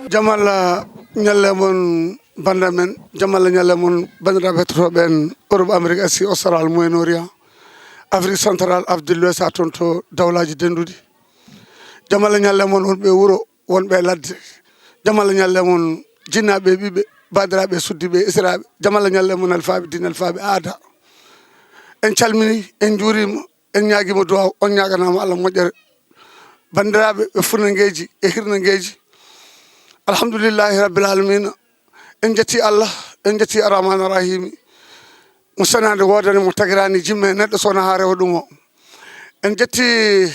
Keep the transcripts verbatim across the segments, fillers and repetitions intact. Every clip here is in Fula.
Jam Allah ñalle mon, bannda men. Jam Allah ñalle mon, banndiraaɓe hettotooɓe en Europe, Amérique, Asie Australe, Moyen Orient, Afrique Centrale, Afrique de l'Ouest, haa toon to dawlaaji dennduɗi. Jam Allah ñalle mon, wonɓe wuro, wonɓe ladde. Jam Allah ñalle mon, jinnaaɓe, ɓiɓɓe, baadiraaɓe, suddiiɓe, esiraaɓe. Jam Allah ñalle mon, alfaaɓe diine, alfaaɓe aada. En calmini, en njuuriima, en ñaagiima duwaaw, on ñaaganaama Allah moƴƴere. Banndiraaɓe ɓe fuɗnaangeeji e hirnaangeeji, alhamdulillahi rabbil aalamiina. En njetti Allah, en njetti Arrahmaani Arrahiimi, mo senaande woodani, mo tagiraani jimme e neɗɗo so wonaa haa rewa ɗum o. En njetti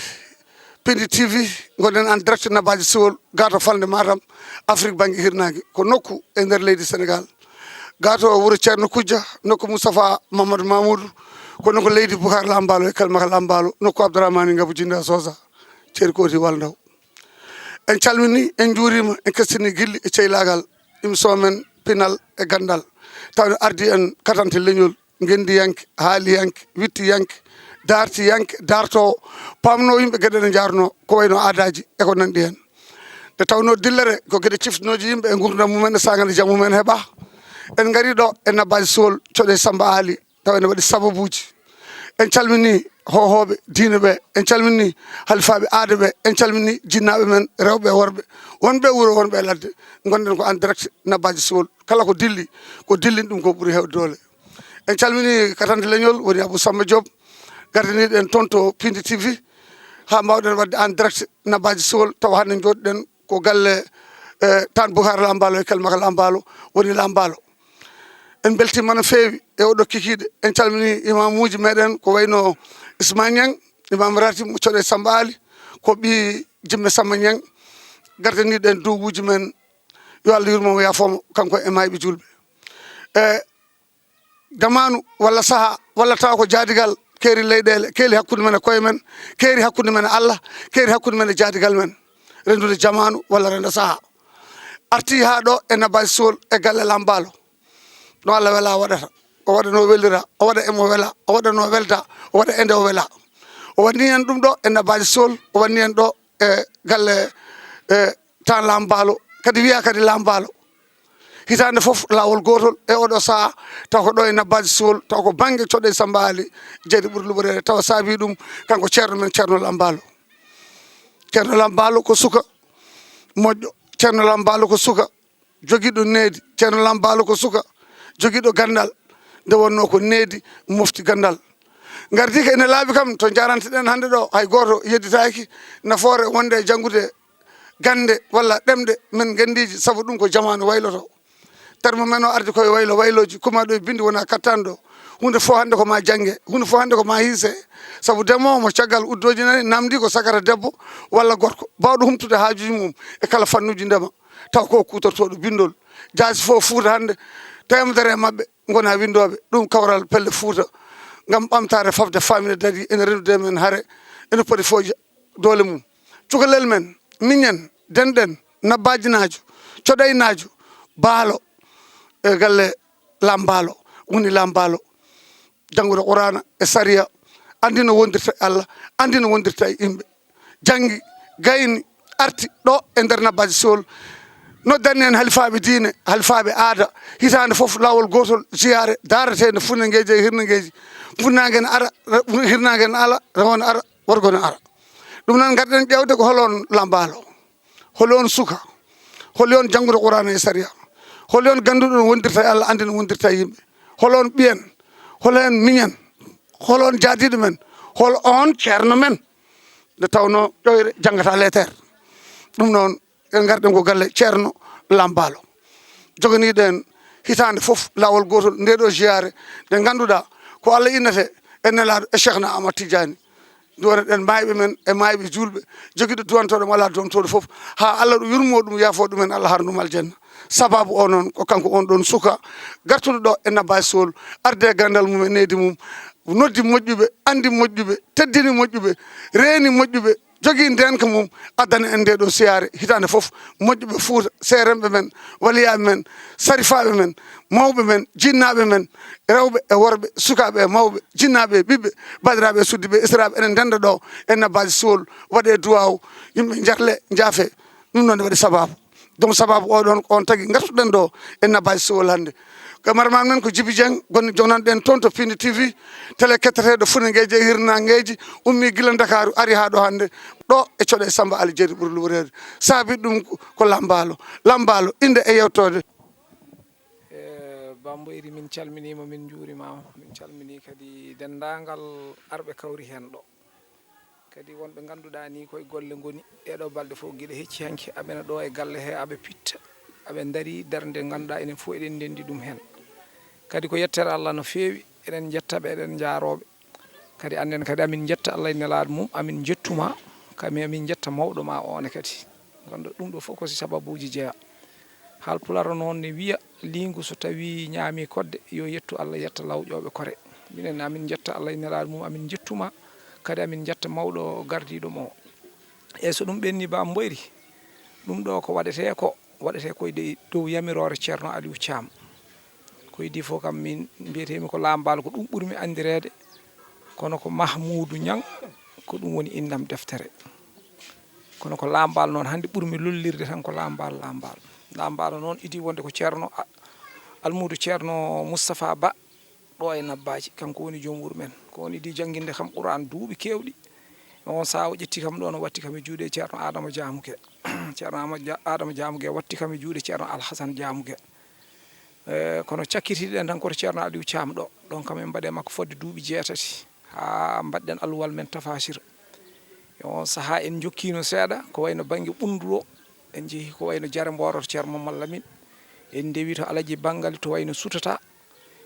Pindi T V, ngonɗen en direct Nabbaaji Siwol, gaa to falnde Matam, Afrik bannge hirnaange. Ko nokku e nder leydi Senegaal. Gaa to wuro Ceerno Kujja, nokku Moustapha Mamadou Mamoudou, ko nokku leydi Boucar Lambaalo e Kalmaka Lambaalo, nokku Abdourahmane Ngabou Jinda Sosa, Ceeri Kooti Wal Ndaw. En calmini, en njuuriima, en kestini gilli e ceylaagal, émission men pinal e ganndal. Taw ne ardi en katante leñol, ngenndiyanke, haaliyanke, wittiyanke, daartiyanke, daartoowo, paamnoo yimɓe geɗe ɗe njaarnoo, ko wayno aadaaji e ko nanndi heen. Nde tawnoo dillere ko geɗe ciftinooje yimɓe e nguurndam mumen, e saanga nde jam mumen heɓaa. En ngarii ɗo e Nabbaaji Siwol, coɗe Samba Aali, taw ene waɗi sababuuji. En calminii hoohooɓe diine ɓe, en calminii halifaaɓe aada ɓe, en calminii jinnaaɓe men rewɓe e worɓe, wonɓe e wuro, wonɓe e ladde. Ngonɗen ko en direct Nabbaaji Siwol. Kala ko dilli, ko dillini ɗum ko ɓuri heewde doole. En calminii katante leñol, woni Abou Samba Diop, gardiniiɗo en toon to Pindi T V, haa mbaawɗen waɗde en direct Nabbaaji Siwol, tawa hannde njooɗiɗen ko galle, eh, Taan Boucar Lambaalo e Kalmaka Lambaalo, woni Lambaalo. En mbeltiima no feewi e oɗo kikiiɗe. En calminii imaamuuji meɗen ko wayno Isma Ñang, imaam Ratib mo coɗe Samba Aali, ko ɓii Jimme Samba Ñang, gardaniiɗo en duwawuuji men, yo Allah yurmo mo, yaafo mo, kanko e maayɓe juulɓe. E jamaanu walla sahaa walla tawa ko jaadigal, keeri leyɗeele, keeri hakkunde men e koye men, keeri hakkunde men e Allah, keeri hakkunde men e jaadigal men, renndude jamaanu walla rennda sahaa. Artii haa ɗo e Nabbaaji Siwol e galle Lambaalo. No Allah wela o waɗata. O waɗa no welira, o waɗa e mo wela, o waɗa no welda, o waɗa e nde o wela. O waɗni en ɗum ɗo e Nabbaaji Siwol, o waɗni en ɗo e galle, e Taan Lambaalo, kadi wiya kadi Lambaalo. Hitaande fof laawol gootol e oɗo sahaa, taw ko ɗo e Nabbaaji Siwol, taw ko bannge coɗe Samba Aali, jeyde ɓuri luɓoreede, tawa saabii ɗum kanko ceerno men, Ceerno Lambaalo. Ceerno Lambaalo ko suka moƴƴo, Ceerno Lambaalo ko suka jogiiɗo needi, Ceerno Lambaalo ko suka jogiiɗo ganndal, nde wonnoo ko needi mofti ganndal. Ngardii ko ene laaɓi kam, to njaranteɗen hannde ɗo, hay gooto yedditaaki nafoore wonde e janngude gannde walla ɗemɗe men ngenndiiji, sabu ɗum ko jamaanu wayloto. Terme men o ardi koye waylo waylooji, kuma ɗo e binndi wona kattanɗo. Huunde fof hannde ko ma jannge, huunde fof hannde ko ma hiise. Sabu demoowo mo caggal uddooji nani namdi ko sagata debbo walla gorko, baawɗo humtude haajuuji mum e kala fannuuji ndema, taw ko kuutortooɗo binndol. Jaasi fof Fuuta hannde, teemedere e maɓɓe ngona winndooɓe. Ɗum kawral pelle Fuuta ngam ɓamtaare fafde faamina dadi ene renndude men hare, ene poti fof doole mum. Cukalel men, miñen, denɗen, Nabbaajinaajo, Coɗaynaajo, Baalo, e galle Lambaalo, woni Lambaalo, janngude Quraana e Sariya, anndi no wondirta e Allah, anndi no wondirta e yimɓe. Janngi, gayni, arti ɗo e nder Nabbaaji Siwol, noddani en halifaaɓe diine, halifaaɓe aada, hitaande fof laawol gootol, ziyaare daareteende fuɗnaangeeji e hirnaangeeji. Fuɗnaange ne ara, hirnaange ne ala, rewo ne ara, worgo ne ara. Ɗum noon, ngarɗen ƴeewde ko hol on Lambaalo, hol on suka, hol on jannguɗo Quraana e Sariya, hol on gannduɗo no wondirta e Allah, anndi no wondirta e yimɓe, hol on ɓiyen, hol on miñen, hol on jaadiiɗo men, hol on ceerno men, nde tawnoo ƴoyre janngata leeter. Ɗum noon, en ngarɗen ko galle Ceerno Lambaalo, joganiiɗo en hitaande fof laawol gootol, nde ɗo ziyaare nde ngannduɗaa ko Allah innete e Nelaaɗo e Cheikhna Ahmad Tidiane. Duwanoɗen maayɓe men e maayɓe juulɓe, jogiiɗo duwantooɗo mo alaa duwantooɗo fof, haa Allah ɗum yurmoo ɗum, yaafoo ɗumen, Allah harnu ɗum aljanna. Sababu o noon ko kanko on ɗon suka gartuɗo ɗo e Nabbaaji Siwol, arde e ganndal mum e needi mum, noddi moƴƴuɓe, anndi moƴƴuɓe, teddini moƴƴuɓe, reeni moƴƴuɓe, jogii ndeenka mum, addana en ndee ɗoo siyaare hitaande fof. Moƴƴuɓe Fuuta, seerenɓe men, waliyaaɓe men, sarifaaɓe men, mawɓe men, jinnaaɓe men, rewɓe e worɓe, sukaaɓe e mawɓe, jinnaaɓe e ɓiɓɓe, banndiraaɓe e suddiiɓe, esiraaɓe, ene ndennda ɗo e Nabbaaji Siwol, waɗee duwaaw, yimɓe njarle, njaafe. Ɗum noon ne waɗi sabaabu. Ɗum sababu oɗon, on tagi ngartuɗen ɗo e Nabaji Sowol hannde. Cameraman men ko Djiby Dieng, gonɗo jonanɗen toon to Pindi T V, télé ketteteeɗo fuɗnaangeeji e hirnaangeeji, ummii gila Ndakaaru, ari haa ɗo hannde, ɗo e coɗe Samba Ali Jeeri ɓuri luureede. Saabi ɗum ko Lambaalo. Lambaalo, innde e yewtoode. E, Bamboyri, min calminiima, min njuurimaama, min calminii kadi denndaangal arɓe kawri heen ɗo. Kadi wonɓe ngannduɗaa ni koye golle ngoni, ɗeeɗoo balɗe fof, gila hecci hanki, aɓena ɗo e galle he, aɓe pitta, aɓe ndarii darnde nde ngannduɗaa enen fof eɗen ndenndi ɗum heen. Kadi ko yettere Allah no feewi, eɗen njetta ɓe, eɗen njaaroo ɓe. Kadi annden kadi amin njetta Allah e nelaaɗo mum, amin njettu ma, kadi amin njetta mawɗo ma o ne kadi. Ngonɗo ɗum ɗo fof ko si sababuuji jeyaa. Haalpulaar noon ne wiya, liingu so tawii ñaamii kodde, yo yettu Allah, yetta lawƴooɓe kore. Minen amin njetta Allah e nelaaɗo mum, amin njettu ma, kadi amin njetta mawɗo gardiiɗo ma o. Eeyi, so ɗum ɓenni Bamboyri, ɗum ɗo ko waɗetee ko, waɗetee ko e dow yamiroore Ceerno Aliou Caam. Ko idii fof kam min mbiyetee-mi ko Lambaalo, ko ɗum ɓur-mi anndireede, kono ko Mahmuudu Ñaŋ, ko ɗum woni innde am deftere. Kono ko Lambaalo noon hannde ɓur-mi lollirde tan ko Lambaalo, Lambaalo. Lambaalo noon idii wonde ko Ceerno A-, Almuudu Ceerno Moustapha Ba, ɗo e Nabbaaji, kanko woni joom wuro men. Ko oon idii jannginde kam Quraan duuɓi keewɗi. E oon sahaa o ƴetti kam ɗoon, o watti kam e juuɗe Ceerno Aadama Jaamuge. Ceerno Aama Ja-, Aadama Jaamuge watti kam e juuɗe Ceerno Alhasan Jaamuge. E, kono cakkitiiɗen tan koto Ceerno Aliou Caam ɗo. Ɗoon kam en mbaɗi e makko fodde duuɓi jeetati. Haa mbaɗɗen alluwal men tafasir. E oon sahaa en njokkiino seeɗa, ko wayno bannge Ɓunndu ɗo. En njehii ko wayno Jare Mbooro to Ceerno Mamad Lamin. En ndewi to Alaji Bangali to wayno Sutata.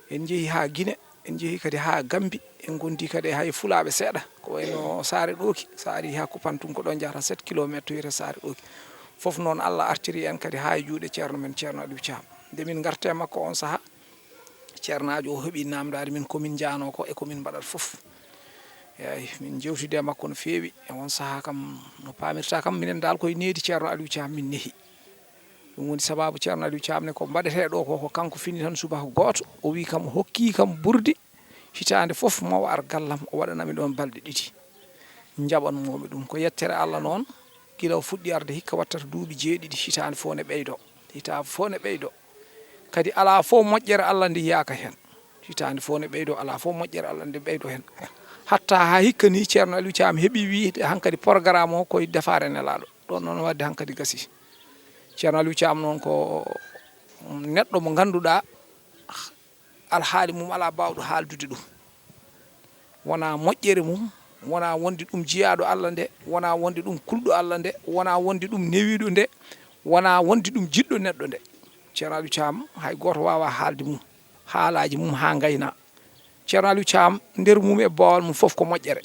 En njehii haa Gine, en njehii kadi haa Gambi, en ngondi kadi hay Fulaaɓe seeɗa, ko wayno Saare Ɗooki, so a arii haa Kupantung ko ɗo njahata sept kilometre to wiyetee Saare Ɗooki. Fof noon Allah artiri en kadi haa e juuɗe Ceerno men Ceerno Aliou Caam. Nde min ngarta e makko oon sahaa, Ceernaajo o heɓii naamndaade min ko min njahnoo ko e ko min mbaɗata fof. Eey, min njeewtidi e makko no feewi. E oon sahaa kam, no paamirtaa kam, minen daal ko e needi Ceerno Aliou Caam min nehi. Ɗum woni sabaabu Ceerno Aliou Caam ne ko mbaɗetee ɗo ko, ko kanko fini tan subaka gooto. O wii kam o hokkii kam burdi, hitaande fof ma o ar gallam, o waɗana mi ɗoon balɗe ɗiɗi. Njaɓan-moo-mi ɗum. Ko yettere Allah noon, gila o fuɗɗi arde hikka wattata duuɓi jeeɗiɗi, hitaande fof ne ɓeydoo. Hitaande fof ne ɓeydoo. Kadi alaa fof moƴƴere Allah nde yiyaaka heen. Hitaande fof ne ɓeydoo, alaa fof moƴƴere Allah nde ɓeydoo heen. Hatta haa hikka nii Ceerno Aliou Caam heɓii wiyde hankadi programme o ko e defaare Nelaaɗo. Ɗoon noon waɗde hankadi gasii. Ceerno Aliou Caam noon ko neɗɗo mo ngannduɗaa alhaali mum alaa baawɗo haaldude ɗum. Wonaa moƴƴere mum, wonaa wonde ɗum jiyaaɗo Allah nde, wonaa wonde ɗum kulɗo Allah nde, wonaa wonde ɗum newiiɗo nde, wonaa wonde ɗum jiɗɗo neɗɗo nde. Ceerno Aliou Caam hay gooto waawaa haalde mum, haalaaji mum haa ngaynaa. Ceerno Aliou Caam nder mum e boowal mum fof ko moƴƴere.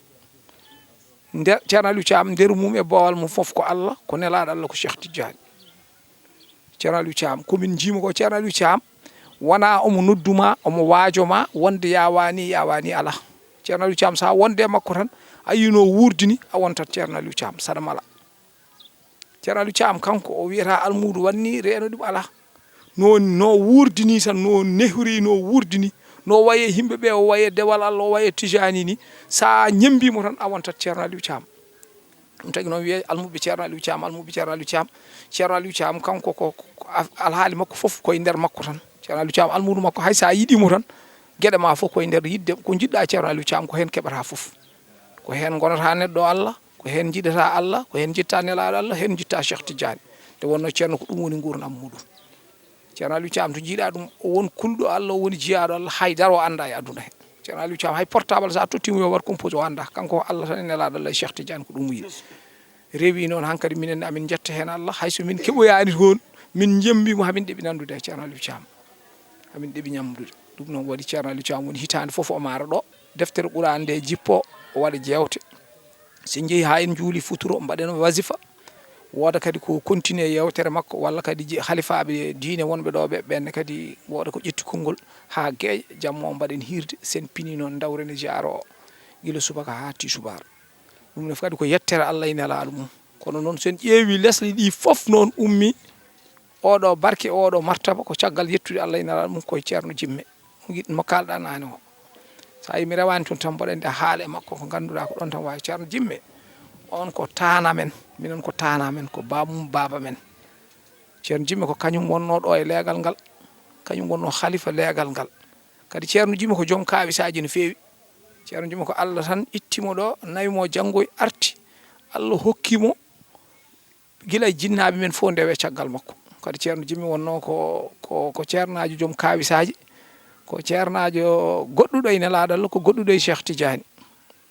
Nder, Ceerno Aliou Caam nder mum e boowal mum fof ko Allah, ko Nelaaɗo Allah, ko Cheikh Tidiane. Ceerno Aliou Caam, ko min njiimi ko Ceerno Aliou Caam, wonaa omo noddu ma, omo waajo ma, wonde yaawaani, yaawaani alaa. Ceerno Aliou Caam, so a wonde e makko tan, a yii no wuurdi ni, a wontat Ceerno Aliou Caam, saɗa mala. Ceerno Aliou Caam, kanko o wiyataa almuudu wanni, reeno ɗum alaa. No, no wuurdi ni tan, no nehri, no wuurdi ni, no wayi e yimɓe ɓe, o wayi e dewal Allah, o wayi e Tijaani ni, so a ñemmbii mo tan, a wontat Ceerno Aliou Caam. Ɗum tagi noon wiyee almuɓɓe Ceerno Aliou Caam, almuɓɓe Ceerno Aliou Caam. Ceerno Aliou Caam, kanko ko, ko, ko af-, alhaali makko fof ko e nder makko tan. Ceerno Aliou Caam, almuudu makko, hay so a yiɗii mo tan, geɗe ma fof ko e nder yiɗde, ko njiɗɗaa Ceerno Aliou Caam, ko heen keɓataa fof. Ko heen ngonataa neɗɗo Allah, ko heen njiɗataa Allah, ko heen njiɗtaa Nelaaɗo Allah, heen njiɗtaa Cheikh Tidiane. Nde wonnoo Ceerno ko ɗum woni nguurndam muuɗum. Ceerno Aliou Caam, to njiiɗaa ɗum, o won kulɗo Allah, o woni jiyaaɗo Allah, hay dara o anndaa e aduna he. Ceerno Aliou Caam, hay portable, so a tottii mo yo waɗ compose, o anndaa. Kanko ko Allah tan e Nelaaɗo Allah e Cheikh Tidiane, ko ɗum o yiɗi. Rewi noon, hankadi minen amin njetta heen Allah, hay so min keɓoyaani toon, min njemmbii mo, hamin ɗeɓi nanndude e Ceerno Aliou Caam. Hamin ɗeɓi ñamdude. Ɗum noon waɗi Ceerno Aliou Caam woni hitaande fof o maara ɗo. Deftere Quraan nde jippoo, o waɗa jeewte. So en njehii haa en njuulii futuro, mbaɗen wasifa. Wooda kadi ko continue yeewtere makko, walla kadi ji-, halifaaɓe diine wonɓe ɗo ɓe, ɓeen ne kadi wooda ko ƴetti konngol haa geeƴa, jamma o mbaɗen hiirde, so en pinii noon ndawren e ziyaara o, gila subaka haa tiisubaar. Ɗum ne kadi ko yettere Allah e Nelaaɗo mum. Kono noon, so en ƴeewii lesɗe ɗii fof noon ummii, oɗo barke, oɗo martaba, ko caggal yettude Allah e Nelaaɗo mum, ko e Ceerno Jimme. Mo ngiɗ-, mo kaalɗaa naane o. So a yii mi rewaani toon tan, mboɗo anndi a haala e makko, ko ngannduɗaa ko ɗoon tan waawi. Ceerno Jimme, oon ko taana men, minen ko taana men, ko baaba mum baaba men. Ceerno Jimmi ko kañum wonnoo ɗo e leegal ngal, kañum wonnoo halifa leegal ngal. Kadi Ceerno Jimmi ko joom kaawisaaji no feewi. Ceerno Jimmi ko Allah tan itti mo ɗo, nawi mo janngoy arti. Allah hokki mo gila e jinnaaɓe men fof ndewe caggal makko. Kadi Ceerno Jimmi wonnoo ko, ko, ko ceernaajo joom kaawisaaji, ko ceernaajo goɗɗuɗo e Nelaaɗo Allah, ko goɗɗuɗo e Cheikh Tidiane.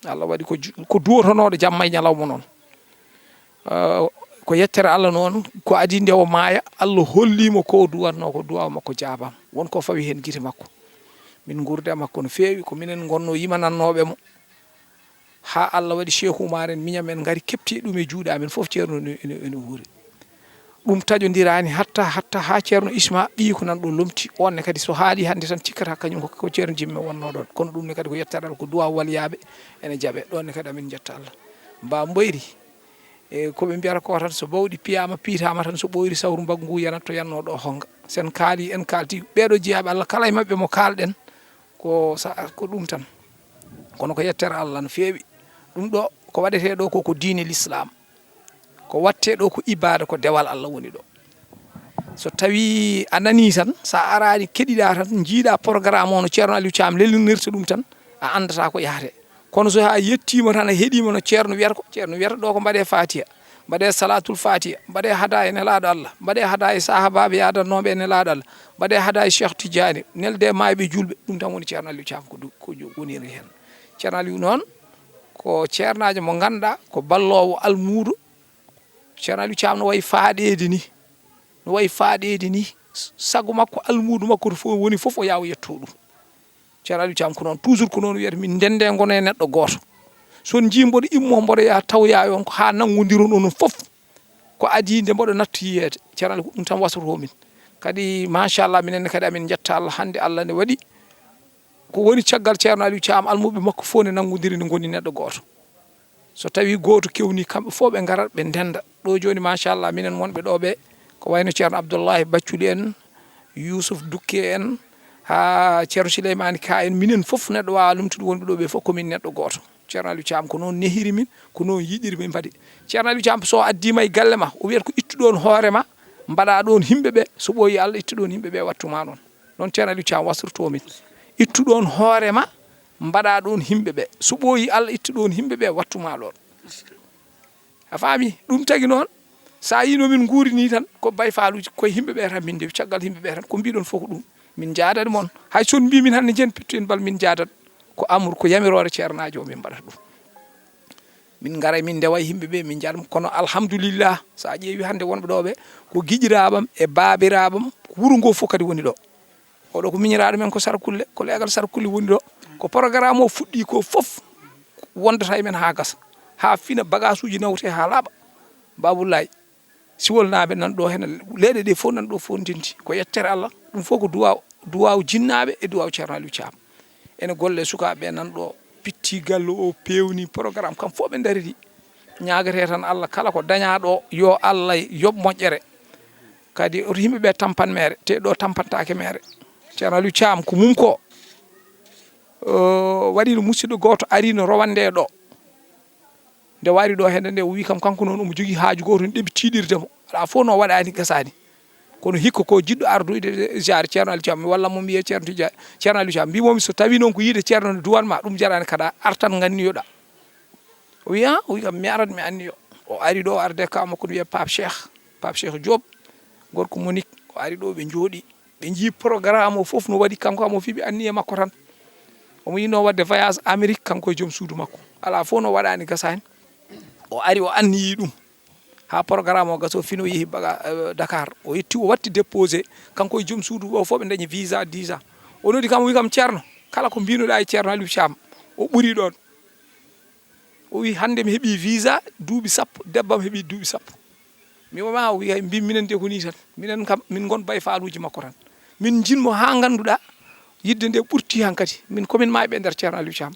Allah waɗi ko ju-, ko duwotonooɗo jamma e ñalawma noon. Eh, ko yettere Allah noon, ko adii nde o maaya, Allah holli mo ko o duwatnoo ko, duwaaw makko jaabaama. Won ko fawi heen gite makko. Min nguurdi e makko no feewi, ko minen ngonnoo yimanannooɓe mo. Haa Allah waɗi Cheikh Oumar en, miñam en ngari keɓti ɗum e juuɗe amen fof, Ceerno ene, ene, ene wuuri. Ɗum taƴondiraani hatta, hatta haa Ceerno Isma ɓiyi ko nan ɗo lomti, oon ne kadi so haalii hannde tan cikkata kañum ko, ko Ceerno Jimmi wonnoo ɗoon. Kono ɗum ne kadi ko yettere Allah, ko duwaaw waliyaaɓe ene jaɓee. Ɗoon ne kadi amin njetta Allah. Mba mboyri, e ko ɓe mbiyata ko tan, so bawɗi piyaama, piitaama tan, so ɓooyri sawru mbaggu ngu yanat to yannoo ɗo honga. Sen kaali, en kaalti, ɓeeɗo jiyaaɓe Allah kala e maɓɓe mo kaalɗen, ko sa-, ko ɗum tan. Kono ko yettere Allah no feewi. Ɗum ɗo ko waɗetee ɗo ko, ko diine l'islam. Ko waɗtee ɗo ko ibaada, ko dewal Allah woni ɗo. So tawii a nanii tan, so a araani keɗiɗaa tan, njiiɗaa programme o no Ceerno Aliou Thiam lelnirta ɗum tan, a anndataa ko yahatee. Kono so a yettiima tan, a heɗiima no Ceerno wiyata ko, Ceerno wiyata ɗo ko mbaɗee Faatiha, mbaɗee Salaatul Faatiha, mbaɗee hadaaya Nelaaɗo Allah, mbaɗee hadaaya sahaabaaɓe yaadannooɓe e Nelaaɗo Allah, mbaɗee hadaaya Cheikh Tidiane, neldee maayɓe juulɓe, ɗum tan woni Ceerno Aliou Thiam ko du-, ko jo-, woniri heen. Ceerno Aliou noon ko ceernaajo mo ngannduɗaa ko balloowo almuudo. Ceerno Aliou Thiam no wayi faaɗeede ni, no wayi faaɗeede ni, sago makko almuudo makko to fof woni fof o yaha o yetto ɗum. Ceerno Aliou Thiam ko noon, toujours ko noon wiyata, min ndende ngona e neɗɗo gooto. So on njii mboɗo immo mboɗo yaha tawoya e on ko haa nanngondiron onon fof. Ko adii nde mboɗo nattu yiyeede. Ceerno Aliou ko ɗum tan wasroto min. Kadi machallah minen ne kadi amin njetta Allah hannde Allah ne waɗi ko woni caggal Ceerno Aliou Thiam almuuɓe makko fof ne nanngondiri ne ngoni neɗɗo gooto. So tawii gooto kewnii, kamɓe fof ɓe ngarat, ɓe ndennda. Ɗo jooni, machallah, minen wonɓe ɗo ɓe, ko wayno Ceerno Abdoullahi Bacculi en, Youssouf Dukke en, haa Ceerno Souleymani Ka en, minen fof neɗɗo waawaa lumtude wonɓe ɗo ɓe fof, ko min neɗɗo gooto. Ceerno Aliou Thiam ko noon nehiri min, ko noon yiɗiri min mbaɗi. Ceerno Aliou Thiam, so o addiima e galle ma, o wiyata ko ittu ɗoon hoore ma, mbaɗa ɗoon yimɓe ɓe, so ɓooyi Allah, ittu ɗoon yimɓe ɓe, wattu ma ɗoon. Noon Ceerno Aliou Thiam wasrotoo min. Ittu ɗoon hoore ma, mbaɗa ɗoon yimɓe ɓe. So ɓooyi Allah, ittu ɗoon yimɓe ɓe, wattu ma ɗoon. A faami? Ɗum tagi noon, so a yii no min nguuri nii tan, ko bay faaluuji, koye yimɓe ɓe tan min ndewi, caggal yimɓe ɓe tan, ko mbiɗon fof ko ɗum. Min njaadat mon. Hay so on mbii min hannde njen pettu en bal, min njaadat. Ko amru, ko yamiroore ceernaajo o min mbaɗata ɗum. Min ngara, min ndewa e yimɓe ɓe, min njaadat. Kono alhamdulillah, so a ƴeewi hannde wonɓe ɗo ɓe, ko giƴiraaɓam e baabiraaɓam, ko wuro ngo fof kadi woni ɗo. Oɗo ko miñiraaɗo men ko Sarkulle, ko leegal Sarkulle woni ɗo. Ko programme o fuɗɗi ko fof wondata e men haa gasa, haa fina, bagasuuji nawte haa laaɓa. Babullaay, Siwolnaaɓe nan ɗo, hena leeɗe ɗe fof nan ɗo fof ndenndi. Ko yettere Allah, ɗum fof ko duwaaw, duwaaw jinnaaɓe e duwaaw Ceerno Aliou Thiam. Ene golle sukaaɓe nan ɗo, pitti galle o, peewni programme, kam fof ɓe ndariri. Ñaagatee tan Allah, kala ko dañaa ɗo, yo Allah yoɓ moƴƴere. Kadi oto yimɓe ɓe tampan meere, te ɗo tampantaake meere. Ceerno Aliou Thiam ko mum ko, o waɗino musidɗo gooto, arino rowande ɗo. Nde wari ɗo hende nde, o wi kam, kanko noon omo jogii haaju gooto, ne ɗeɓi tiiɗirde mo. Alaa fof no waɗaani, gasaani. Kono hikka ko jiɗɗo ardoyde ziyaare Ceerno Aliou Thiam, mi walla mo, mbiye Ceerno Tija-, Ceerno Aliou Thiam, mbimomi, so tawi noon ko yiide Ceerno ne duwan ma, ɗum jaraani, kada artan nganniyoɗa. O wi, "Ah?" O wi kam, "Mi arat, mi anniyo." O ari ɗo, arde ka makko, wiye Pape Cheikh, Pape Cheikh Diop, gorko Monique. O ari ɗo, ɓe njooɗi, ɓe njii programme o fof no waɗi, kanko kam o fii ɓe anniye makko tan. Omo yiɗno waɗde voyage Amérique, kanko e joom suudu makko. Alaa fof no waɗaani, gasaani. O ari, o anniyi ɗum. Haa programme o gasi, o fino, yehi baga, eh, Dakar. O yetti, o watti déposé, kanko e joom suudu o fof, ɓe dañi visa, dix ans. O noddi kam, o wi kam, "Ceerno, kala ko mbinoɗa e Ceerno Aliou Thiam, o ɓuri ɗoon." O wi, "Hannde mi heɓi visa duuɓi sappo, debbam heɓi duuɓi sappo." Mi wima, o wi, "Hay, mbi minen de ko nii tan. Minen kam, min ngon bay faaluuji makko tan. Min njin mo haa ngannduɗaa, yidde nde ɓurti hankadi. Min komin maayɓe e nder Ceerno Aliou Thiam."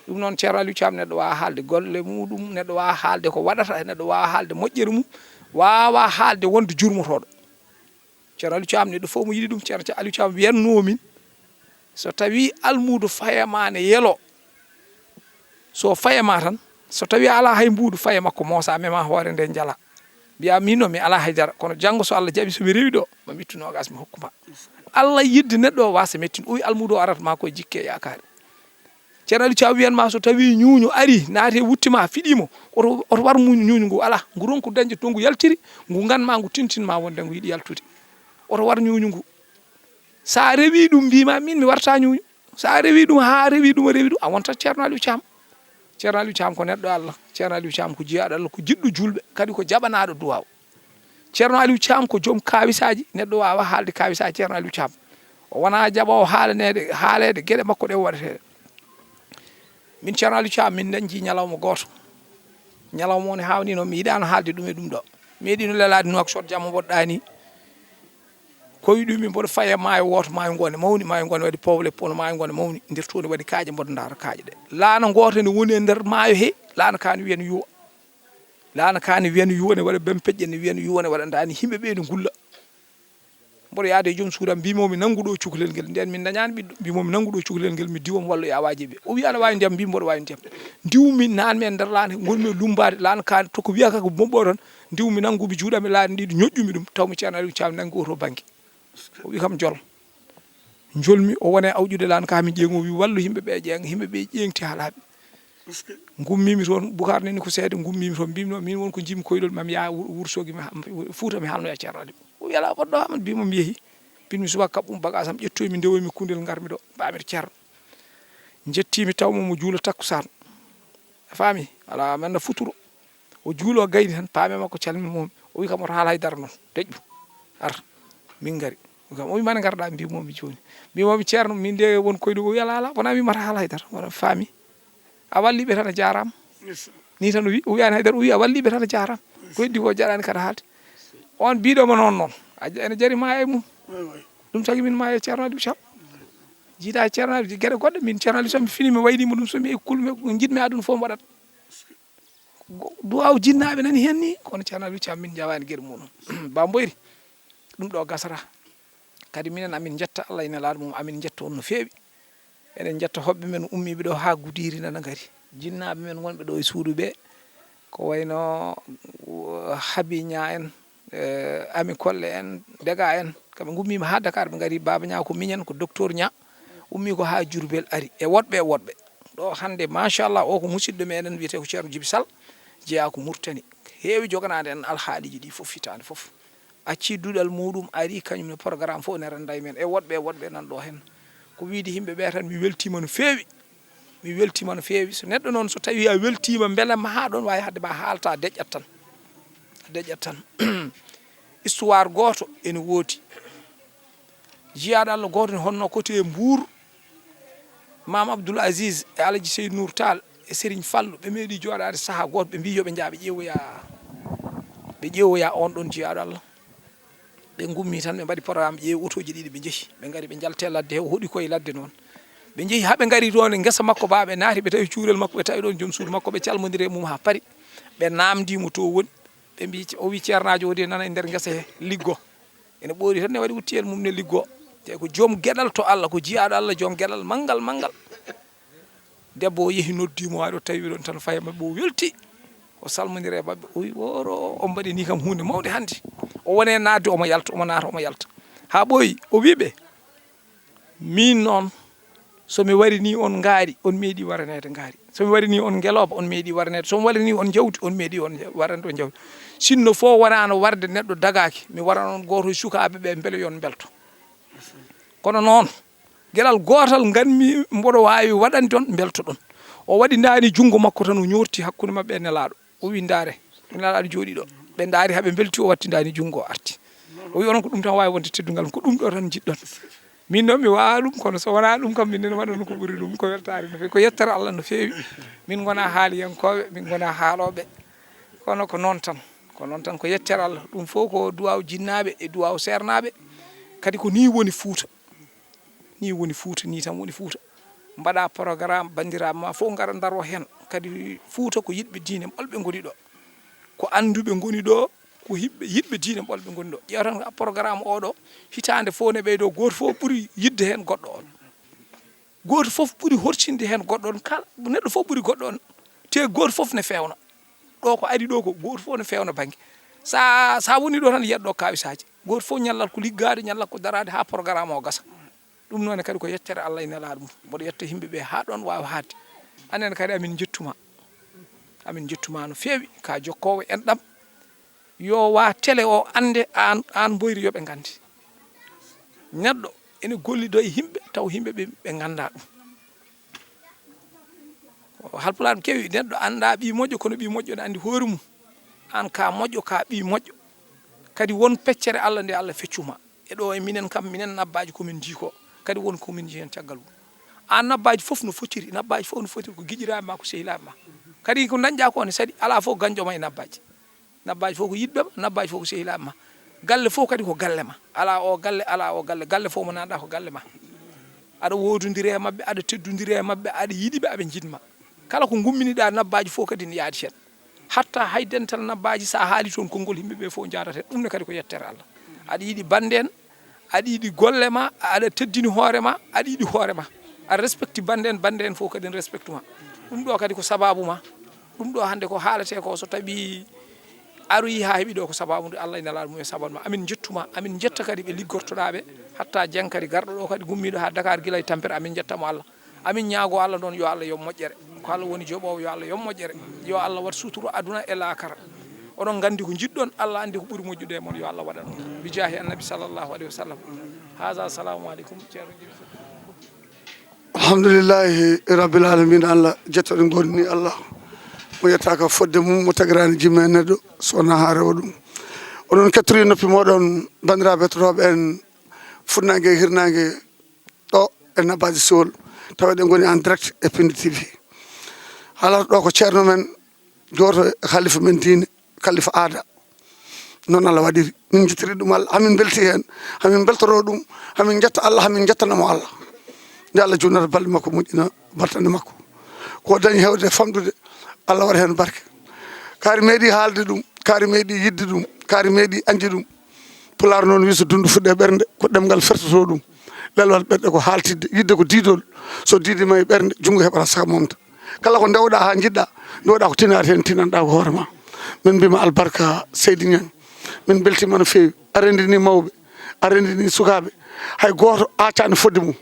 Ɗum noon, Ceerno Aliou Thiam, neɗɗo waawa haalde golle muɗum, neɗɗo waawa haalde ko waɗata, neɗɗo waawa haalde moƴƴere mum, waawa haalde wonde jurmotooɗo. Ceerno Aliou Thiam, neɗɗo fof mo yiɗi ɗum. Ceerno Aliou Thiam wiyatnoo min, so tawii almuudo fayama ne yelo, so fayama tan, so tawii a alaa hay mbuudu, faye makko moosa, mema hoore nde njala. Mbiya min noon mi alaa haydara, kono janngo so Allah jaɓi so mi rewi ɗo, ma mi ittu noogas mi hokku ma. Allah yidde neɗɗo o waasa mettin, o wi almuudo o arata ma ko e jikke e yaakaare. Ceerno Aliou Thiam wiyan ma so tawi ñuuñu ari, naati e wutte ma, fiɗi mo, oto, oto war mu-, ñuuñu ngu, alaa. Ngu ronku dañde to ngu yaltiri, ngu gan ma ngu tintin ma wonde ngu yiɗi yaltude. Oto war ñuuñu ngu. Sa rewi ɗum mbima min mi warta ñuuñu. Sa rewi ɗum ha rewi ɗum, o rewi ɗum, a wontat Ceerno Aliou Thiam. Ceerno Aliou Thiam ko neɗɗo Allah. Ceerno Aliou Thiam ko jiyaaɗo Allah, ko jiɗɗo julɓe, kadi ko jaɓanaaɗo duwaaw. Ceerno Aliou Thiam ko joom kaawisaaji, neɗɗo waawa haalde kaawisaaji Ceerno Aliou Thiam. O wona jaɓoowo haalanede, haaleede geɗe makko ɗe o waɗeteeɗe. Min Ceerno Aliou Thiam, min dañji ñalawma gooto. Ñalawma o ne haawnii noon, mi yiɗaano haalde ɗum e ɗum ɗo. Mi yiɗino lelaade Nouakchott jamma mboɗo ɗaani. Koyɗumi mboɗo faya maayo wooto, maayo ngo ne mawni, maayo ngo ne waɗi powle, kono maayo ngo ne mawni. Nder to ne waɗi kaaƴe, mboɗo ndaara kaaƴe ɗe. Laana ngoota ne woni e nder maayo he, laana ka ne wiya ne yuwa. Laana ka ne wiya ne yuwa, ne waɗa bempeƴƴe, ne wiya ne yuwa, ne waɗa ndaani, yimɓe ɓe ne ngulla. Mboɗo yaade e joom suudu am, mbimomi nanngu ɗo cukalel ngel. Nden min dañaani ɓiɗɗo, mbimomi nanngu ɗo cukalel ngel, mi diwa mi walloya waaji ɓe. O wi aɗa waawi ndiyam, mbi mboɗo waawi ndiyam. Ndiwmi, naanmi e nder laana, ngonmi e lummbaade, laana ka ne tokko wiya ka ko moɓɓo tan. Ndiwmi, nanngumi juuɗe am e laaɗe ɗiɗi, ñoƴƴumi ɗum, tawmi Ceerno Aliou Thiam nanngi o to bannge. O wi kam jol. Njolmi, o wona e awƴude laana ka, min ƴeeŋo, o wi wallu yimɓe ɓe, ƴeeŋ-, yimɓe ɓe ƴeeŋti haa laaɓi. Ngummimi toon, Boucar nani ko seede, ngummimi toon, mbimi noon, min won ko jimmi koyɗol, mami yaa Wur-, Wursogi, mi ha-, Fuuta, mi haalnoya Ceerno Aliou. O wi alaa, woɗɗo Amadou, mbimo mi yehi. Mbinmi subaka kaɓɓum bagage am, ƴettoymi, ndewaymi kundel, ngarmi ɗo, mbami Ceerno. Njettimi tawmo mo juula takkusaan. A faami? Alaa, men na futuro. O juulo gayni tan, paame makko calmi mo. O wi kam, "Oto haal haydara noon. Deƴƴu. Ar, min ngari." O wi kam, o wi, "Mane ngarɗa?" Mbimomi jooni. Mbimomi, "Ceerno, min de won koyɗo." O wi, "Alaa, alaa, wona mi mata haal haydara. Wona faami. A walli ɓe tan, a jaaraama." Ni tan o wi, o wiyani haydara, o wi, "A walli ɓe tan, a jaaraama. Ko heddi ko jaɗani kata haalde." On biɗoma noon noon. A ja-, ene jari ma e mum. Ɗum tagi min ma e Ceerno Aliou Thiam. Jiida Ceerno Aliou, geɗe goɗɗe, min Ceerno Aliou Thiam, mi fini, mi waynimo ɗum, so mi ekkul, mi jiɗmi aduna fof mi waɗat. Go-, duwaaw jinnaaɓe nani heen ni, kono Ceerno Aliou Thiam min njawaani geɗe muɗum. Ba Mboyri, ɗum ɗo gasata. Kadi minen amin njetta Allah e Nelaaɗo mum, amin njetta on no feewi. Eɗen njetta hoɓɓe men ummiiɓe ɗo haa Gudiiri nana ngari. Jinnaaɓe men wonɓe ɗo e suudu ɓe, ko wayno, uh, Habi Ña en, eh, Ami Kolle en, Dega en, kamɓe ngummiima haa Dakar, ɓe ngari. Baaba Ña ko miñen, ko docteur Ña, ummii ko haa Jurbel ari, e woɗɓe, e woɗɓe. Ɗo hannde, machallah, o ko musidɗo meɗen, wiyetee ko Ceerno Jibi Sal, jeyaa ko Murtani. Heewi joganaade en alhaaliiji ɗi fof, hitaande fof. Accii duɗal muuɗum, ari kañum ne, programme fof ne rennda e men, e woɗɓe, e woɗɓe nan ɗo heen. Ko wiide yimɓe ɓe tan, mi weltiima no feewi. Mi weltiima no feewi. So neɗɗo noon, so tawii a weltiima, mbele ma haa ɗoon waawi haɗde ma haalta, deƴƴat tan. Deƴƴat tan. Histoire gooto ene woodi. Jiyaaɗo Allah gooto ne honno koto e Mbuur, Maam Abdoul Aziz e Alaji Seydou Nour Tall e Serigne Fallou, ɓe meeɗi jooɗaade sahaa gooto, ɓe mbii yo ɓe njah ɓe ƴeewoya, ɓe ƴeewoya on ɗon jiyaaɗo Allah. Ɓe ngummi tan, ɓe mbaɗi programme, ƴeewi otooji ɗiɗi, ɓe njehi. Ɓe ngari, ɓe njalti e ladde he, o hoɗi koye ladde noon. Ɓe njehi haa ɓe ngari toon e ngesa makko, baa ɓe naati, ɓe tawi cuurel makko, ɓe tawi ɗoon joom suudu makko, ɓe calmondiri e mum haa paari. Ɓe naamndii mo to woni. Ɓe mbii, o wii, "Ceernaajo o de nana e nder ngesa he, liggo." Ene ɓoori tan, ne waɗi wuttiyel mum ne liggo. Te ko joom geɗal to Allah, ko jiyaaɗo Allah, joom geɗal manngal, manngal. Debbo o yehi, noddi mo, ari o tawi ɗon tan, fayi maɓɓe, o welti. O salmondiri e maɓɓe, o wi, "Woro, on mbaɗi ni kam huunde mawnde hannde." O woni e naatde, omo yalta, omo naata, omo yalta. Haa ɓooyi, o wi ɓe, "Miin noon, so mi wari ni on ngaari, on meeɗi waraneede ngaari. So mi wari ni on ngelooba, on meeɗi waraneede. So mi wari ni on njawdi, on meeɗi on nja-, warande on njawdi. Sinno fof wonaano warde neɗɗo dagaaki, mi waran on gooto e sukaaɓe ɓe, mbele yo on mbelto." Kono noon, geɗal gootal nganmi mboɗo waawi waɗande on, mbeltoɗon. O waɗi ndaani junngo makko tan, o ñoorti hakkunde maɓɓe e Nelaaɗo. O wi, "Ndaare, Nelaaɗo aɗa jooɗii ɗo." Ɓe ndaari haa ɓe mbelti, o watti ndaani junngo, o arti. O wi, "Onon ko ɗum tan waawi wonde teddungal, ko ɗum ɗo tan njiɗɗon." Min noon mi waawaa ɗum, kono so wonaa ɗum kam, min nene waɗa no ko ɓuri ɗum, ko weltaare no feewi, ko yettere Allah no feewi. Min ngonaa haaliyankooɓe, min ngonaa haalooɓe, kono ko noon tan, ko noon tan, ko yettere Allah. Ɗum fof ko duwaaw jinnaaɓe e duwaaw seernaaɓe, kadi ko nii woni Fuuta. Nii woni Fuuta, nii tan woni Fuuta. Mbaɗa programme, banndiraaɓe ma fof ngara ndaroo heen. Kadi Fuuta ko yiɗɓe diine ɓolɓe ngoni ɗo, ko annduɓe ngoni ɗo, ko yiɗɓe, yiɗɓe diine ɓolɓe ngoni ɗo. Ƴeew tan programme oɗo, hitaande fof ne ɓeydo, gooto fof ɓuri yiɗde heen goɗɗo on. Gooto fof ɓuri horsinde heen goɗɗo on. Kala neɗɗo fof ɓuri goɗɗo on. Te gooto fof ne feewna. Ɗo ko ari ɗo ko gooto fof ne feewna bannge. Sa, sa woni ɗo tan, yiyat ɗo kawisaaji. Gooto fof ñallal ko liggaade, ñallal ko daraade haa programme o gasa. Ɗum noon kadi ko yettere Allah e nelaaɗo mum. Mboɗo yetta yimɓe ɓe haa ɗoon waawa haaɗde. Anen kadi amin njettuma. Amin njettuma no feewi, ka jokkoowo enɗam. Yo wa télé o annde aan, aan Mboyri yo ɓe nganndi. Neɗɗo ene gollido e yimɓe, taw yimɓe ɓe, ɓe ngannda ɗum. Halpulaar kewi, neɗɗo annda ɓii moƴƴo, kono ɓii moƴƴo ne anndi hoore mum. Aan ka moƴƴo, ka ɓii moƴƴo. Kadi won peccere Allah nde Allah feccuma. E ɗo e minen kam, minen nabbaaji ko min jii ko. Kadi won ko min jii heen caggal mum. Aan nabbaaji fof no fotiri, nabbaaji fof no fotiri ko giƴiraaɓe ma, ko sehilaaɓe ma. Kadi ko ndañɗa ko ne saɗi, alaa fof gañɗo ma e nabbaaji. Nabbaaji fof ko yiɗɓe ma, nabbaaji fof ko sehilaaɓe ma. Galle fof kadi ko galle ma. Alaa o galle, alaa o galle. Galle fof mo nanɗa ko galle ma. Aɗa woodondiri e maɓɓe, aɗa teddondiri e maɓɓe, aɗa yiɗi ɓe, aɓe njiɗma. Kala ko ngumminiɗa nabbaaji fof kadi ne yaadi heen. Hatta hay dental nabbaaji, sa haali toon konngol, yimɓe ɓe fof njaarata heen. Ɗum ne kadi ko yettere Allah. Aɗa yiɗi bannde en, aɗa yiɗi golle ma, aɗa teddini hoore ma, aɗa yiɗi hoore ma. Aɗa respecti bannde en, bannde en fof kadi ne respectu ma. Ɗum ɗo kadi ko sababu ma. Ɗum ɗo hannde ko haalete ko, so tawi aroyi haa heɓi ɗo, ko sababu nde Allah e nelaaɗo mum e sababu ma. Amin njettuma, amin njetta kadi ɓe liggortoɗa ɓe, hatta Dieng kadi garɗo ɗo kadi gummiɗo haa Dakar gila e tampere, amin njetta mo Allah. Amin ñaago Allah noon yo Allah yoɓ moƴƴere. Ko Allah woni joɓoowo, yo Allah yoɓ moƴƴere. Yo Allah waɗ sutura aduna e laakara. Oɗon nganndi ko njiɗɗon, Allah anndi ko ɓuri moƴƴude e mon, yo Allah waɗan on. Bi jaahi annabi sallallahu alayhi wa sallam. Haza, assalamu aleykum. Ceerno Jibi. Alhamdulillahi rabbil alamin. Allah jettoɗen gonni Allah mo yettaka fodde mum, mo tagirani jimme e neɗɗo, so wona ha rewa ɗum. Onon kettiri noppi moɗon, bandiraɓe hettotooɓe en, funnaange e hirnaange, ɗo e Nabbaaji Siwol, tawa eɗen ngoni en direct e Pindi T V. Haalata ɗo ko ceerno men, gooto e halifa men diine, halifa aada. Noon Allah waɗiri. Min njettiri ɗum Allah, hamin mbelti heen, hamin mbeltoroo ɗum, hamin njetta Allah, hamin njettana mo Allah. Nde Allah juutnata balɗe makko, moƴƴina battane makko. Ko dañi heewde e famɗude, Allah waɗa heen barke. Kaari meeɗi haalde ɗum, kaari meeɗi yiɗde ɗum, kaari meeɗi añde ɗum. Pulaar noon wi so dunndu fuɗɗe ɓernde, ko ɗemngal fertotoo ɗum. Lelwal ɓerɗe ko haaltidde, yiɗde ko diidol. So diidiima e ɓernde, junngo heɓata saka momta. Kala ko ndewɗaa haa njiɗɗaa, ndewɗaa ko tinaade heen, tinanɗaa ko hoore ma. Min mbiyma albarka Seydi Ñaŋ. Min mbeltiima no feewi. A renndini mawɓe, a renndini sukaaɓe. Hay gooto aacaani fodde mum.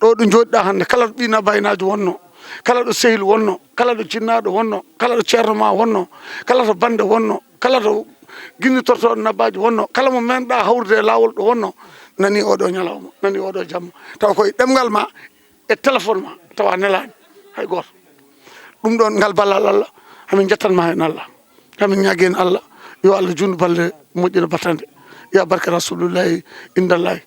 Ɗo ɗo njooɗiɗaa hannde, kala ɗo ɓii nabaynaajo wonnoo, kala ɗo sehil wonnoo, kala ɗo jinnaaɗo wonnoo, kala ɗo ceerno ma wonnoo, kala to bannde wonnoo, kala to ginnitortooɗo nabbaaji wonnoo, kala mo meeɗɗaa hawrude e laawol ɗo wonnoo, nani oɗo ñalawma, nani oɗo jamma. Tawa koye ɗemngal ma e téléphone ma, tawa nelaani hay gooto. Ɗum ɗoon, ngal ballal Allah, hamin njettan ma heen Allah. Hamin ñaagi heen Allah, yo Allah juutnu balɗe, moƴƴina battande. Ya barke Rasulullahi, indallahi.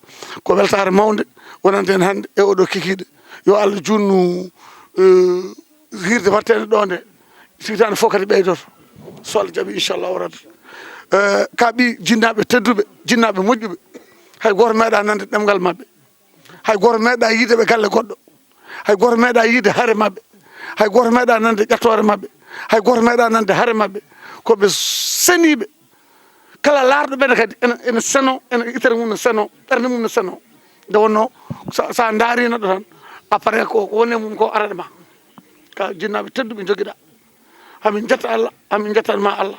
Ko weltaare mawnde wonande en hannde e oɗo kikiiɗe. Yo Allah juutnu, eh, hiirde waɗteende ɗo nde. Sitaande fof kadi ɓeydoto. So Allah jaɓi, inchallahu rabbi. Eh, ka ɓii jinnaaɓe tedduɓe, jinnaaɓe moƴƴuɓe. Hay gooto meeɗaa nande ɗemngal maɓɓe. Hay gooto meeɗaa yiide ɓe galle goɗɗo. Hay gooto meeɗaa yiide hare maɓɓe. Hay gooto meeɗaa nande ƴattoore maɓɓe. Hay gooto meeɗaa nande hare maɓɓe. Ko ɓe seniiɓe. Kala laarɗo ɓe ne kadi ene, ene seno, ene itere mum ne seno, ɓernde mum ne seno. Nde wonnoo, so, so a ndaarii neɗɗo tan, a pare ko, ko woni e mum ko arata ma. Ka jinnaaɓe tedduɓe njogiɗaa. Hamin njetta Allah, hamin njettan ma Allah.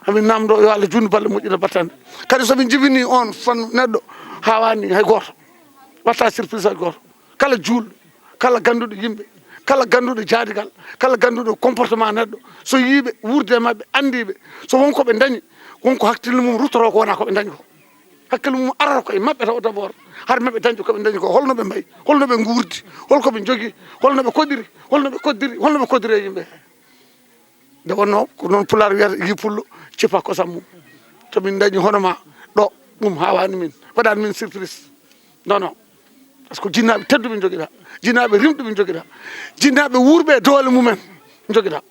Hamin namdo yo Allah juutnu balɗe, moƴƴina battande. Kadi so min jibini on fannu neɗɗo, haawaani hay gooto. Watta surprise hay gooto. Kala juulɗo, kala gannduɗo yimɓe, kala gannduɗo jaadigal, kala gannduɗo comportement neɗɗo, so yiiɓe, wuurde e maɓɓe, anndiiɓe, so won ko ɓe ndañi, won ko hakkille mum ruttoro ko wona ko ɓe ndañi ko. Hakkille mum arata ko e maɓɓe taw d'abord, har maɓɓe dañde ko ɓe ndañi ko, holno ɓe mbayi, holno ɓe nguurdi, holko ɓe njogii, holno ɓe koɗiri, holno ɓe koɗiri, holno ɓe koɗiri e yimɓe. Nde wonnoo, ko noon Pulaar wiyata, yii pullo, cippa kosam mum. To min ndañi hono ma ɗo, ɗum haawaani min, waɗaani min surprise. Non, non. Par ce que jinnaaɓe tedduɓe njogiɗaa, jinnaaɓe rimɗuɓe njogiɗaa, jinnaaɓe wuurɓe e doole mumen njogiɗaa.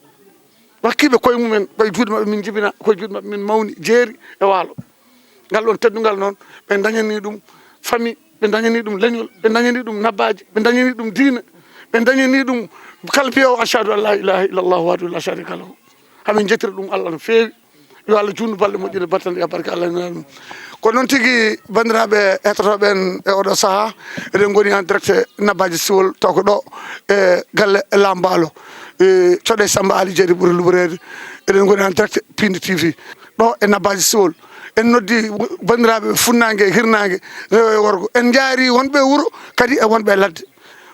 Wakkiiɓe koye mumen, koye juuɗe maɓɓe min njibina, koye juuɗe maɓɓe min mawni, jeeri e waalo. Ngal ɗoon teddungal noon, ɓe ndañanii ɗum famille, ɓe ndañanii ɗum leñol, ɓe ndañanii ɗum nabbaaji, ɓe ndañanii ɗum diine, ɓe ndañanii ɗum kala mbiyeewo ashhadu an laa ilaaha illallah wahdahu laa shariika lahu. Hamin njettira ɗum Allah no feewi. Yo Allah juutnu balɗe, moƴƴina battande, ya barke Allah e nelaaɗo mum. Ko noon tigi, banndiraaɓe hettotooɓe en e oɗo sahaa, eɗen ngoni en direct e Nabbaaji Siwol, taw ko ɗo e galle Laambaalo. E, coɗe Samba Ali Jari ɓuri luɓoreede. Eɗen ngoni en direct Pindi T V. Ɗo e Nabbaji Sowol. En noddi banndiraaɓe funnaange, hirnaange, rewo e worgo. En njaari wonɓe e wuro, kadi e wonɓe e ladde.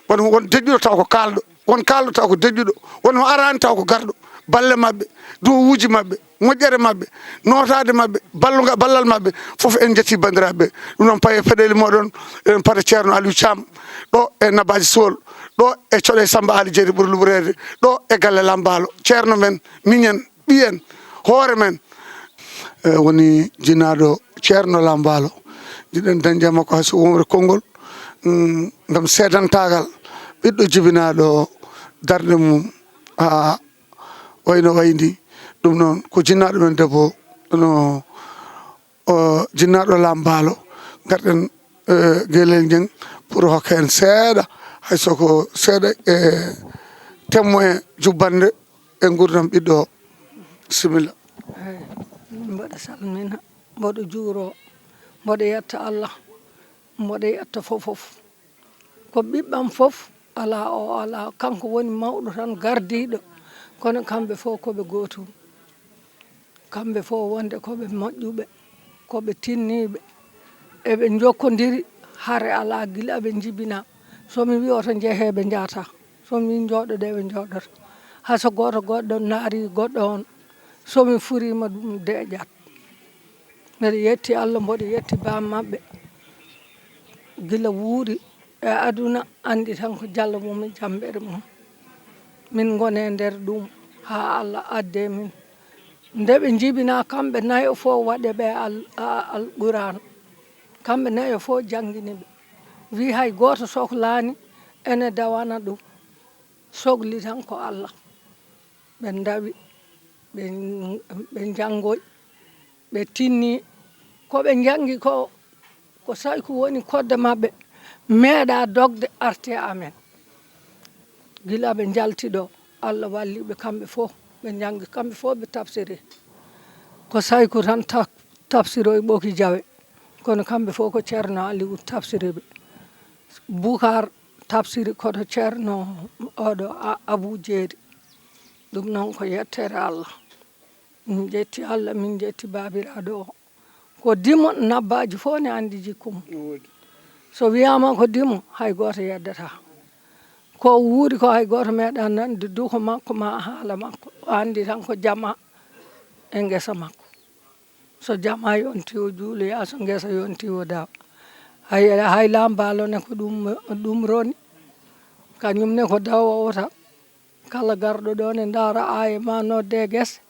Won, won deƴƴuɗo taw ko kaalɗo. Won kaalɗo taw ko deƴƴuɗo. Won mo araani taw ko garɗo. Balle maɓɓe, duwawuuji maɓɓe, moƴƴere maɓɓe, nootaade maɓɓe, balluga-, ballal maɓɓe, fof en njetti banndiraaɓe ɓe. Ɗum noon, paye peɗeeli mooɗon, eɗen pata Ceerno Aliou Thiam, ɗo e Nabbaji Sowol, ɗo e coɗe Samba Ali Jeri ɓuri luɓoreede, ɗo e galle Lambaalo. Ceerno men, miñen, ɓiyen, hoore men. E, woni jinaaɗo Ceerno Lambaalo. Jiɗen dañde e makko hay so wonre konngol, mm, ngam seedantaagal ɓiɗɗo jibinaaɗo darnde mum. A, wayno wayndi. Ɗum noon ko jinnaaɗo men debbo, no, o, jinnaaɗo Lambaalo. Ngarɗen, e, Gelel Ñeng pour hokka en seeɗa, hay so ko seeɗa, e, témoin jubbannde e nguurndam ɓiɗɗo o. Bisimilla. Eey, mboɗo salmina, mboɗo juuro, mboɗo yetta Allah, mboɗo yetta fof fof. Ko ɓiɓɓam fof alaa o alaa, kanko woni mawɗo tan gardiiɗo, kono kamɓe fof ko ɓe gootum. Kamɓe fof wonde ko ɓe moƴƴuɓe, ko ɓe tinniiɓe, eɓe njokkondiri, hare alaa gila ɓe njibinaa. So mi wii oto njehee, ɓe njahata. So mi wii njooɗodee, ɓe njooɗoto. Hay so gooto goɗɗo naari goɗɗo on, so mi furiima ɗum deeƴat. Mbeɗa yetti Allah, mboɗo yetti baam maɓɓe. Gila wuuri e aduna, anndi tan ko jalla mum e jammbere mum. Min ngone nder ɗum haa Allah adde min. Nde ɓe njibinaa kamɓe nayo fof waɗe ɓe al-, a-, Alquraan. Kamɓe nayo fof janngini ɓe. Wi hay gooto soklaani ene dawana ɗum. Sokli tan ko Allah. Ɓe ndawi, ɓe, ɓe njanngoyi, ɓe tinni. Ko ɓe njanngi ko, ko Sayku woni kodde maɓɓe, meeɗaa dogde arte amen. Gila ɓe njalti ɗo, Allah walli ɓe kamɓe fof, ɓe njanngi kamɓe fof, ɓe tafsiri. Ko Sayku tan ta-, tafsiroyi Ɓoki Jawe, kono kamɓe fof ko Ceerno Aliou tafsiri ɓe. Bukar tafsiri koto Ceerno oɗo A-, Abuu Jeeri. Ɗum noon ko yettere Allah. Min njetti Allah, min njetti baabiraaɗo o. Ko dimo, Nabbaaji fof ne anndi jikku mum. No woodi. So wiyaama ko dimo, hay gooto yeddataa. Ko wuuri ko hay gooto meeɗaa nande duko makko maa haala makko. O anndi tan ko jama e ngesa makko. So jama yonti o juuloya, so ngesa yonti o dawa. Hay, hay Lambaalo ne ko ɗum, ɗum roni. Kañum ne ko dawa o tan. Kala garɗo ɗo ne ndaara aaye ma nodde gese,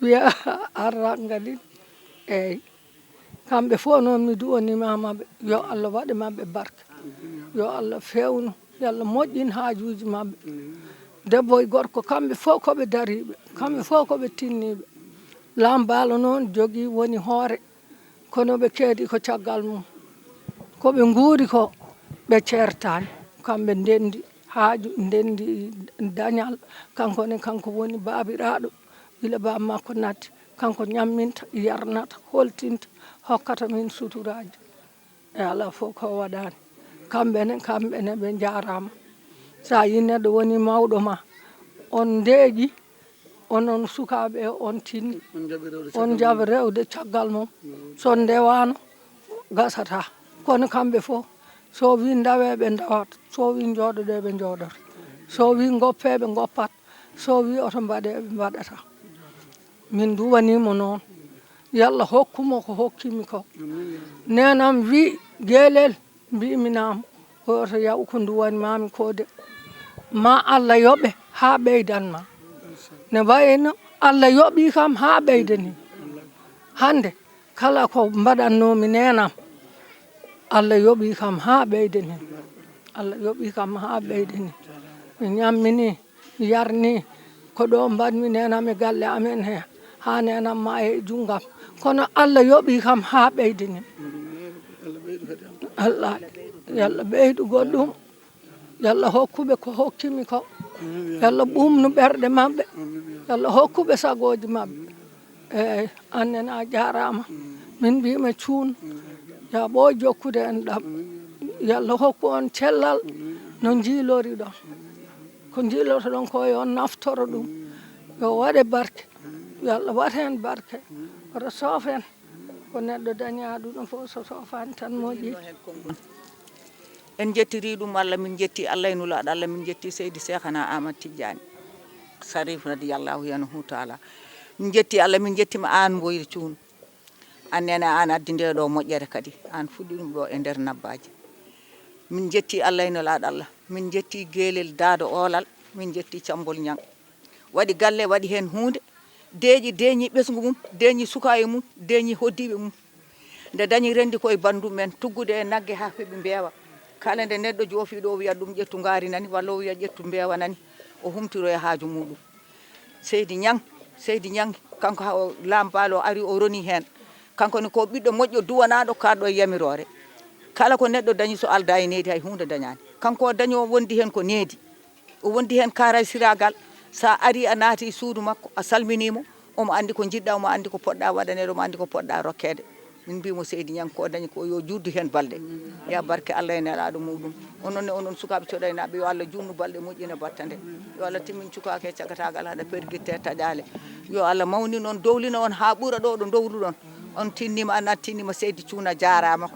wiya arra ngadin. Eey. Kamɓe fof noon mi duwaniima maɓɓe. Yo Allah waɗe maɓɓe barke. Yo Allah feewnu. Yo Allah moƴƴin haajuuji maɓɓe. Debbo e gorko, kamɓe fof ko ɓe dariiɓe. Kamɓe fof ko ɓe tinniiɓe. Lambaalo noon jogii woni hoore. Kono ɓe keedi ko caggal mum. Ko ɓe nguuri ko, ɓe ceertaani. Kamɓe ndenndi haaju, ndenndi dañal. Kanko ne, kanko woni baabiraaɗo. Gila baaba makko natti, kanko ñamminta, yarnata, holtinta, hokkata min suturaaji. E alaa fof ko o waɗaani. Kamɓe ne, kamɓe ne, ɓe njaaraama. So a yii neɗɗo woni mawɗo ma, on ndeeƴi, onon sukaaɓe, on tinni, on njaɓi rewde on caggal njaɓi mum. Rewde caggal mum. Mm. So ndewaano, gasata. Kono kamɓe fof, so wii ndawee, ɓe ndawat. So wii njooɗodee, ɓe njooɗot. So wii ngoppee, ɓe ngoppat. So wii oto mbaɗee, ɓe mbaɗata. Min nduwanii mo noon. Yo Allah hokku mo ko hokki mi ko. Amiin. Neenam wii, Geelel, mbiimi naam, ko oto yaw ko nduwani maami ko de. Ma Allah yoɓe haa ɓeydan ma. Ne wayno Allah yoɓii kam haa ɓeydani. Hannde, kala ko mbaɗannoomi neenam, Allah yoɓii kam haa ɓeydani. Allah yoɓii kam haa ɓeydani. Mi ñammini, mi yarni, ko ɗo mbaɗmi neenam e galle amen he, haa neenam ma e junngam. Kono Allah yoɓii kam haa ɓeydani. Allah, yo Allah ɓeydu goɗɗum. Yo Allah hokku ɓe ko hokki mi ko. Yo Allah ɓuumnu ɓerɗe maɓɓe. Yo Allah hokku ɓe sagooji maɓɓe. Eey, aan nene a jaaraama. Min mbiima cuun. Yo ɓooy jokkude en ɗam. Yo Allah hokku on cellal no njiiloriɗon. Ko njiilotoɗon ko yo on naftoro ɗum, yo waɗe barke, yo Allah waɗ heen barke, oto soof en. Ko neɗɗo dañaa ɗum ɗon fof so soofaani tan moƴƴi. En njettirii ɗum Allah, min njetti Allah e Nulaaɗo Allah, min njetti Seydi Seekhana Ahmad Tijjaani Sarif radiyallahu anhu taala. Min njetti Allah, min njetti ma aan Mboyri Cuun. Aan neene aan addi nde ɗo moƴƴere kadi, aan fuɗɗi ɗum ɗo e nder Nabbaaji. Min njetti Allah e Nulaaɗo Allah, min njetti Geelel Daado Oolal, min njetti Cammbol Ñaŋ. Waɗi galle, waɗi heen huunde, deeƴi, deeñi ɓesngu mum, deeñi sukaaɓe mum, deeñi hoɗdiiɓe mum. Nde dañi renndi koye banndum men, tuggude e nagge haa heɓi mbeewa. Kala nde neɗɗo joofi ɗo, o wiya ɗum ƴettu ngaari nani, walla o wiya ƴettu mbeewa nani, o humtiroya haaju muɗum. Seydi Ñaŋ, Seydi Ñaŋ, kanko ha o laambaalo o ari, o roni heen. Kanko ne ko ɓiɗɗo moƴƴo, duwanaaɗo, kaaɗɗo e yamiroore. Kala ko neɗɗo dañi, so aldaa e needi, hay huunde dañaani. Kanko o dañi, o wondi heen ko needi. O wondi heen kaaraysiraagal. So a arii, a naati e suudu makko, a salminii mo, omo anndi ko njiɗɗaa, omo anndi ko poɗɗaa waɗaneede, omo anndi ko poɗɗaa rokkeede. Min mbii mo, Seydi Ñaŋ, ko dañi ko, yo juutdu heen balɗe. Ya barke Allah e Nelaaɗo muɗum. Onon ne, onon sukaaɓe Coɗaynaaɓe, yo Allah juutnu balɗe, moƴƴina battane. Yo Allah timmin cukaake e cagataagal, hade pergitte e taƴaale. Yo Allah mawnin on, dowlina on haa ɓura ɗo ɗo dowluɗon. On tinniima, aan a tinniima, Seydi Cuun a jaaraama.